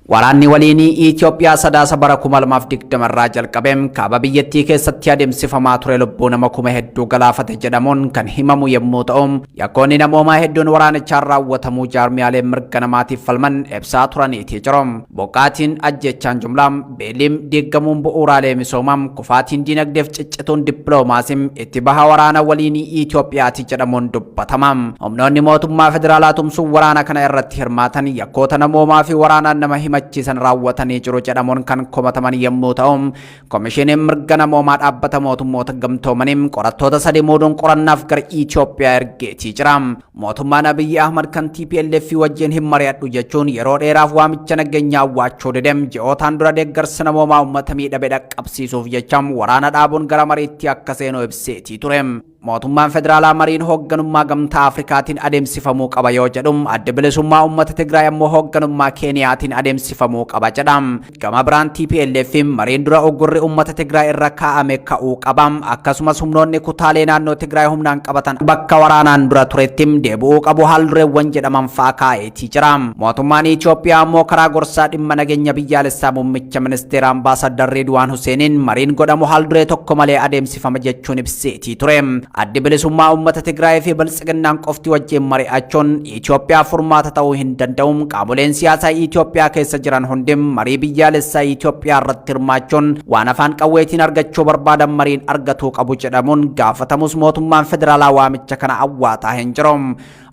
Waraanni waliinii Itoophiyaa Sadaasa bara 2020 irraa jalqabee kaaba biyyattii keessatti adeemsifamaa ture lubbuu nama kuma hedduu galaafate jedhamuun kan himamu yommuu ta'u, yakkoonni namoomaa hedduun waraanichaan raawwatamuu jaarmiyaaleen mirga namaatiif falman ibsaa turaniitii jiru. Buqqaatiin, ajjeechaan jumlaa, beeliin, diiggamuun bu'uuraalee misoomaa, kufaatiin diinagdeef ciccituun dippiloomaasii itti baha waraana waliinii Itoophiyaati jedhamuun dubbatama. Humnoonni mootummaa federaalaa tumsuun waraana kana irratti hirmaatan yakkoota namoomaa fi waraanaan nama himachiisan raawwatanii jiru jedhamuun kan komataman yommuu ta'u, Komishiniin mirga namoomaa dhaabbata mootummoota gamtoomanii qorattoota sadii muuduun qorannaaf gara Itoophiyaa ergeetii jira. Mootummaan Abiyyi Ahmad kan TPLF wajjin hin mari'adhu jechuun yeroo dheeraaf waamicha nageenyaa awwaachuu dide ji'ootaan dura deeggarsa namoomaa uummata miidhame dhaqqabsiisuuf jecha waraana dhaabuun gara mariitti akka seenu ibseetii ture. Mootummaan federaalaa mariin hoogganummaa Gamtaa Afrikaatiin adeemsifamuu qaba yoo jedhu, Addi Bilisummaa Uummata Tigraay ammoo hoogganummaa Keeniyaatiin adeemsifamuu qaba jedha. Gama biraan TPLF mariin dura uggurri uummata Tigraay irra kaa'ame ka'uu qaba. Akkasumas humnoonni kutaalee naannoo Tigraay humnaan qabatan bakka waraanaan dura turetti deebi'uu qabu haal-dureewwan jedhaman fa'aa kaa'eetii jira. Mootummaan Itoophiyaa ammoo karaa gorsaa dhimma nageenya biyyaalessaa muummicha ministeera Ambaasaddar Reedwaan Huseeniin mariin godhamu haal-duree tokko malee adeemsifama jechuun ibseetii ture. Addi Bilisummaa Uummata Tigraay fi Biltsiginnaan qofti wajjin mari'achuun Itoophiyaaf furmaata ta'uu hin danda'u. Qaamoleen siyaasaa Itoophiyaa keessa jiran hundi marii biyyaalessaa Itoophiyaa irratti hirmaachuun waan afaan qawweetiin argachuu barbaadan mariin argatuu qabu jedhamuun gaafatamus mootummaan federaalaa waamicha kana awwaataa hin jiru.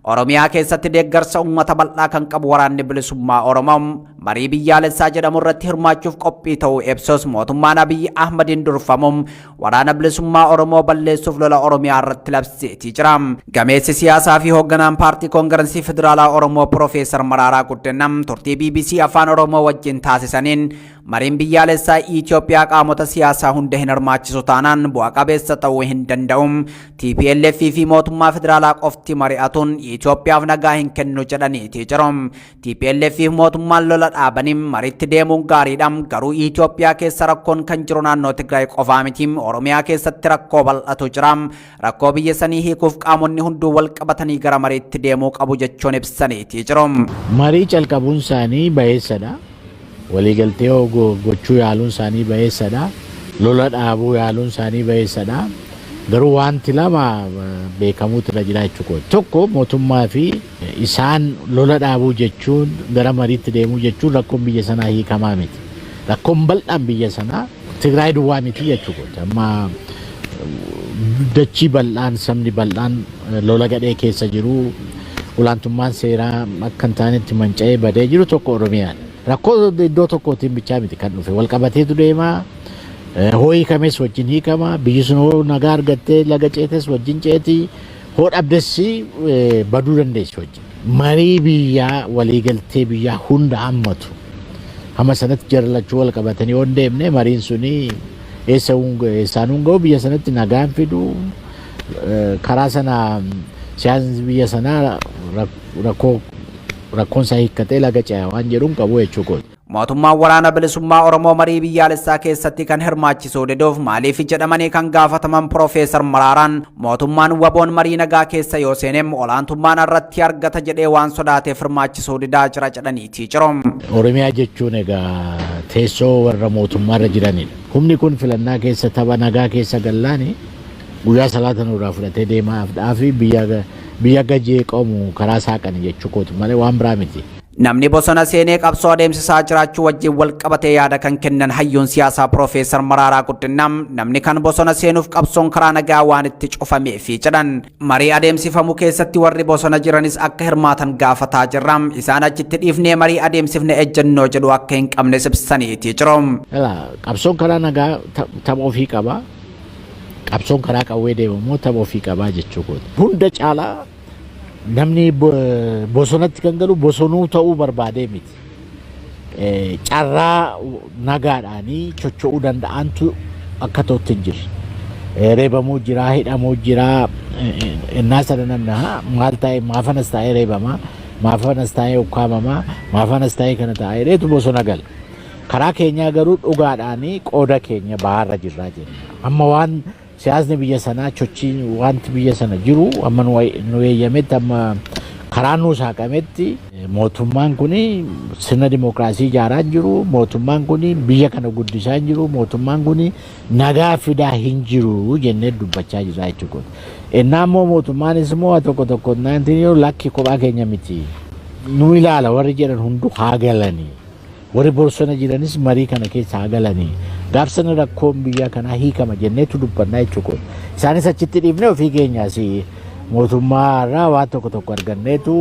Oromiyaa keessatti deeggarsa uummata bal'aa kan qabu Waraanni Bilisummaa Oromoo marii biyyaalessaa jedhamu irratti hirmaachuuf qophii ta'uu ibsus mootummaan Abiyyi Ahmadiin durfamu Waraana Bilisummaa Oromoo balleessuuf lola Oromiyaa irratti labseetii jira. Gameessi siyaasaa fi hoogganaan paartii Koongirensii Federaalaa Oromoo Piroofeesar Maraaraa Guddina turtii BBC Afaan Oromoo wajjin taasisaniin mariin biyyaalessaa Itoophiyaa qaamota siyaasaa hunda hin hirmaachisu taanaan bu'a qabeessa ta'uu hin danda'u. TPLF fi mootummaa federaalaa qofti mari'atuun Itoophiyaaf nagaa hin kennu jedhaniitii jiru. TPLF fi mootummaan lola dhaabanii maritti deemuun gaariidha. Garuu Itoophiyaa keessa rakkoon kan jiru naannoo Tigraay qofaa miti. Oromiyaa keessatti rakkoo bal'atu jira. Rakkoo biyya sanii hiikuuf qaamonni hunduu wal qabatanii gara mariitti deemuu qabu jechuun ibsaniitii jiru. Marii calqabuun isaanii bayeessadha. Waliigaltee gochuu yaaluun isaanii bayeessadha. Lola dhaabuu yaaluun isaanii bayeessadha. Garuu wanti lama beekamuutu irra jira jechuudha. Tokko, mootummaa fi isaan lola dhaabuu jechuun, gara mariitti deemuu jechuun rakkoon biyya sanaa hiikamaa miti. Rakkoon bal'aan biyya sanaa Tigraay duwwaa miti jechuudha. Amma dachii bal'aan, sabni bal'aan lola gadhee keessa jiru, olaantummaan seeraa akka hin taanetti manca'ee badee jiru tokko Oromiyaadha. Rakkoo iddoo tokkootiin bichaa miti kan dhufe, wal qabateetu deema. Hoo hiikames wajjin hiikama. Biyyi sun hoo nagaa argattee laga ceetes wajjin ceeti. Hoo dhabdes baduu dandeessi wajjin. Marii biyyaa, waliigaltee biyyaa hunda hammatu. Hamma sanatti jara lachuu wal qabatanii yoo hin deemne, mariin suni eessa eessaan hin ga'u, biyya sanatti nagaan fidu. Karaa sana siyaasni biyya sanaa rakkoo rakkoon isaa hiikkatee laga ce'a waan jedhuun qabu jechuu kooti. Mootummaan Waraana Bilisummaa Oromoo marii biyyaalessaa keessatti kan hirmaachisuu diduuf maaliif jedhamanii kan gaafataman Piroofeesar Maraaraan, mootummaan WBOn marii nagaa keessa yoo seene olaantummaan irratti argata jedhee waan sodaateef hirmaachisuu didaa jira jedhaniitii jiru. Oromiyaa jechuun egaa teessoo warra mootummaarra jiranidha. Humni kun filannaa keessa, tapha nagaa keessa gallaani guyyaa salaata nurraa fudhatee deemaa fi biyya gajee qabu karaa saaqani jechuu kooti malee waan biraa miti. Namni bosona seenee qabsoo adeemsisaa jiraachuu wajjin wal qabatee yaada kan kennan hayyuun siyaasaa Piroofeesar Maraaraa Guddinaa, namni kan bosona seenuuf qabsoon karaa nagaa waan itti cufameefi jedhan. Marii adeemsifamu keessatti warri bosona jiranis akka hirmaatan gaafataa jirra. Isaan achitti dhiifnee marii adeemsifne ejjennoo jedhu akka hin qabne ibsaniitii jiru. Qabsoon karaa nagaa tapha ofii qaba. Qabsoon karaa qawwee deemu immoo tapha ofii qabaa jechuu kooti. Hunda caalaa namni bosonatti kan galu bosonuu ta'uu barbaadee miti. Carraa nagaadhaanii socho'uu danda'antu akka ta'utti hin jirre. Reebamuu jira, hidhamuu jira. Innaa sana namni maal ta'e, maafanas taa'ee reebama, maafanas taa'ee ukkaamama, maafanas taa'ee kana taa'ee reetu bosona gala. Karaa keenyaa garuu dhugaadhaanii qooda keenya bahaarra jirraa jenna. Amma waan siyaasni biyya sanaa, sochiin wanti biyya sana jiru amma nu eeyyametti, amma Karaan nuu saaqametti mootummaan kun sirna dimookiraasii ijaaraa hin jiru, mootummaan kun biyya kana guddisaa hin jiru, mootummaan kun nagaa fidaa hin jiru jennee dubbachaa jirra jechuudha. Innaa immoo mootummaanis immoo tokko tokko naantiin yeroo lakki kophaa keenya miti. Nu ilaala warri jedhan hundu haa galanii. Warri bosona jiranis marii kana keessa haa galanii. Gaaf sana rakkoon biyya kanaa hiikama jenneetu dubbannaa jechuudha. Isaanis achitti dhiifnee ofii keenyaas mootummaa irraa waan tokko tokko arganneetu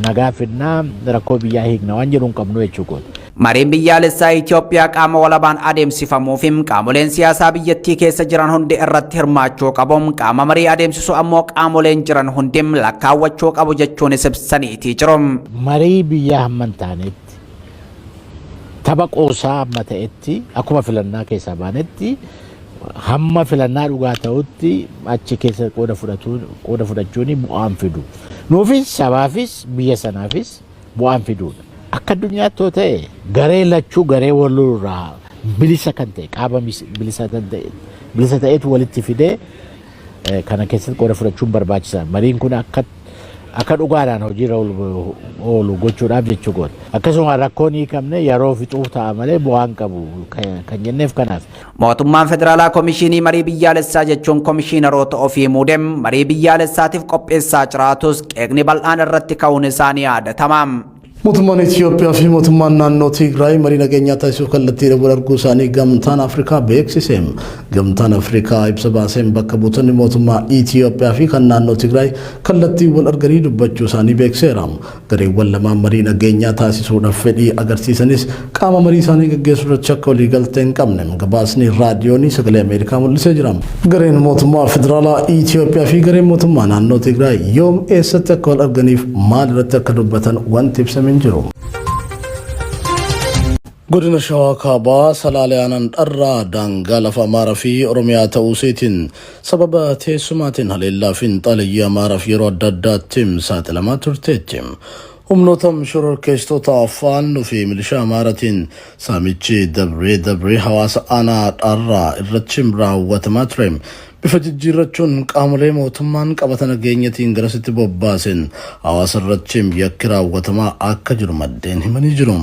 nagaa fidnaa, rakkoo biyyaa hiikna waan jedhu hin qabnu jechuudha. Mariin biyyaalessaa Itoophiyaa qaama walabaan adeemsifamuu fi qaamoleen siyaasaa biyyattii keessa jiran hundi irratti hirmaachuu qabu. Qaama marii adeemsisu ammoo qaamoleen jiran hundi lakkaawwachuu qabu jechuunis ibsaniitii jiru. Marii biyyaa hamma hin taanetti, tapha qoosaa hamma ta'etti, akkuma filannaa keessaa baanetti, hamma filannaa dhugaa ta'utti achi keessa qooda fudhachuun bu'aan fidu. Nuufis, sabaafis, biyya sanaafis bu'aan fiduudha. Akka addunyaatti yoo ta'e, garee lachuu garee walirraa bilisa kan ta'e, qaama bilisa kan ta'e, bilisa ta'etu walitti fidee kana keessatti qooda fudhachuun barbaachisaadha. Mariin kun akka dhugaadhaan hojiirra oolu gochuudhaaf jechuudha. Akkasuma rakkoon hiikamne yeroo fixuuf ta'a malee bu'aan qabu kan jenneef kanaaf. Mootummaan federaalaa komishinii marii biyyaalessaa jechuun komishiinaroota ofii muudee marii biyyaalessaatiif qopheessaa jiraatus, qeeqni bal'aan irratti ka'uun isaanii yaadatama. Mootummaan Itoophiyaa fi mootummaan naannoo Tigraay marii nageenyaa taasisuuf kallattii wal arguu isaanii Gamtaan Afrikaa beeksise. Gamtaan Afrikaa ibsa baaseen bakka buutonni mootummaa Itoophiyaa fi kan naannoo Tigraay kallattii wal arganii dubbachuu isaanii beeksiseera. Gareewwan lamaan marii nageenyaa taasisuudhaaf fedhii agarsiisanis, qaama marii isaanii gaggeessuu irratti akka walii galtee hin qabne gabaasni raadiyoonii Sagalee Ameerikaa mul'isee jira. Gareen mootummaa federaalaa Itoophiyaa fi gareen mootummaa naannoo Tigraay yoom, eessatti akka wal arganiif maal irratti akka dubbatan wanti ibsame hin jiru. Godina Shawaa Kaabaa, Salaalee, Aanaan Dharraa daangaa lafa Amaaraa fi Oromiyaa ta'uu isheetiin sababa teessumaatiin haleellaa fi xaaliyyii Amaaraaf yeroo adda addaatti saaxilamaa turteetti. Humnoota shororkeessitoota Faannoo fi milishaa Amaaraatiin saamichi dabree dabree hawaasa aanaa Dharraa irratti raawwatamaa ture bifa jijjiirrachuun qaamolee mootummaan qabata nageenyatiin garasitti bobbaasen hawaasa irratti yakki raawwatamaa akka jiru maddeen himanii jiru.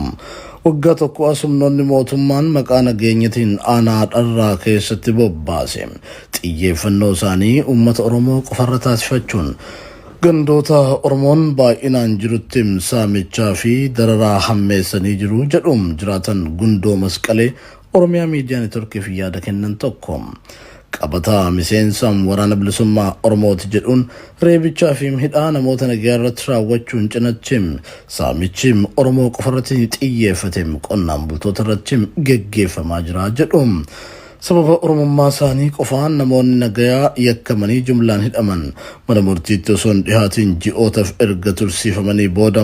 Waggaa tokko as humnoonni mootummaan maqaa nageenyatiin aanaa Dharraa keessatti bobbaase xiyyeeffannoo isaanii uummata Oromoo qofarra taasifachuun gandoota Oromoon baay'inaan jirutti saamichaa fi dararaa hammeessanii jiru jedhu jiraatan Gundoo Masqalee Oromiyaa Miidiyaa Neetworkiif yaada kennan tokko. Qabataa miseensa Waraana Bilisummaa Oromooti jedhuun reebichaa fi hidhaa namoota nagaa irratti raawwachuun cinatti saamichi Oromoo qofarratti xiyyeeffate qonnaan bultoota irratti geggeeffamaa jira jedhu. Sababa Oromummaa isaanii qofaan namoonni nagayaa yakkamanii jumlaan hidhaman mana murtiitti osoo hin dhihaatiin ji'ootaaf erga tursiifamanii booda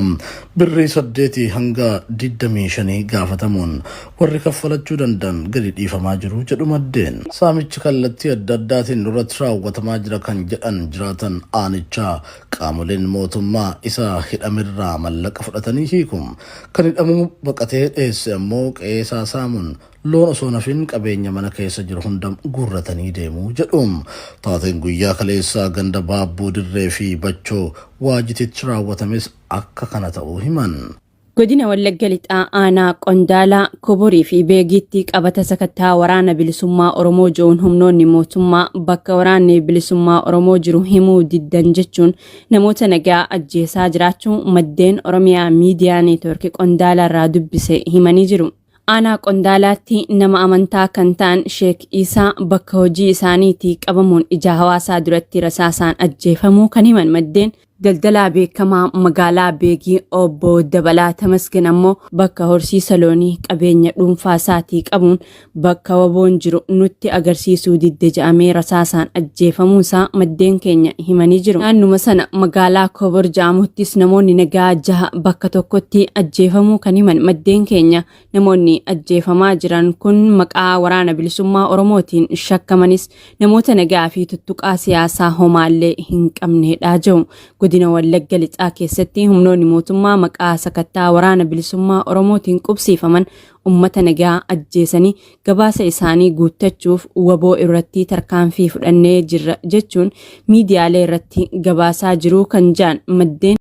birrii 8 hanga 25 gaafatamuun warri kaffalachuu danda'an gadi dhiifamaa jiru jedhu maddeen. Saamichi kallattii adda addaatiin nurratti raawwatamaa jira kan jedhan jiraatan aanichaa, qaamoleen mootummaa isa hidhamirraa mallaqa fudhatanii hiiku. Kan hidhamuu baqatee dheesse ammoo qe'eesaa saamuun loon osoo nafin qabeenya mana keessa jiru hunda guurratanii deemuu jedhu. Taateen guyyaa kaleessaa ganda Baabbuu Dirree fi Bachoo Waajititti raawwatames akka kana ta'uu himan. Godina Wallagga Lixaa, Aanaa Qondaalaa, Koborii fi Beegiitti qabata sakattaa Waraana Bilisummaa Oromoo jiruun humnoonni mootummaa bakka waraanni bilisummaa Oromoo jiru himuu diddan jechuun namoota nagaa ajjeesaa jiraachuu maddeen Oromiyaa Miidiyaa Neetwoorkii Qondaalaa irraa dubbise himanii jiru. Aanaa Qondaalaatti nama amantaa kan ta'an Sheek Iisaa bakka hojii isaaniitii qabamuun ija hawaasaa duratti rasaasaan ajjeefamuu kan himan maddeen, daldalaa beekamaa magaalaa Beegii obbo Dabalaa Tamasgen ammoo bakka horsiisa loonii qabeenya dhuunfaa isaatii qabuun bakka WBOn jiru nutti agarsiisuu didde jedhamee rasaasaan ajjeefamuusaa maddeen keenya himanii jiru. Naannuma sana magaalaa Kobor jedhamuttis namoonni nagaa jaha bakka tokkotti ajjeefamuu kan himan maddeen keenya, namoonni ajjeefamaa jiran kun maqaa Waraana Bilisummaa Oromootiin shakkamanis namoota nagaa fi tuttuqaa siyaasaa homaallee hin qabnedha jiru. Godina Wallagga Lixaa keessatti humnoonni mootummaa maqaa sakattaa Waraana Bilisummaa Oromootiin qubsiifaman ummata nagaa ajjeesanii gabaasa isaanii guuttachuuf WBO irratti tarkaanfii fudhannee jirra jechuun miidiyaalee irratti gabaasaa jiru kan jedhan maddeen.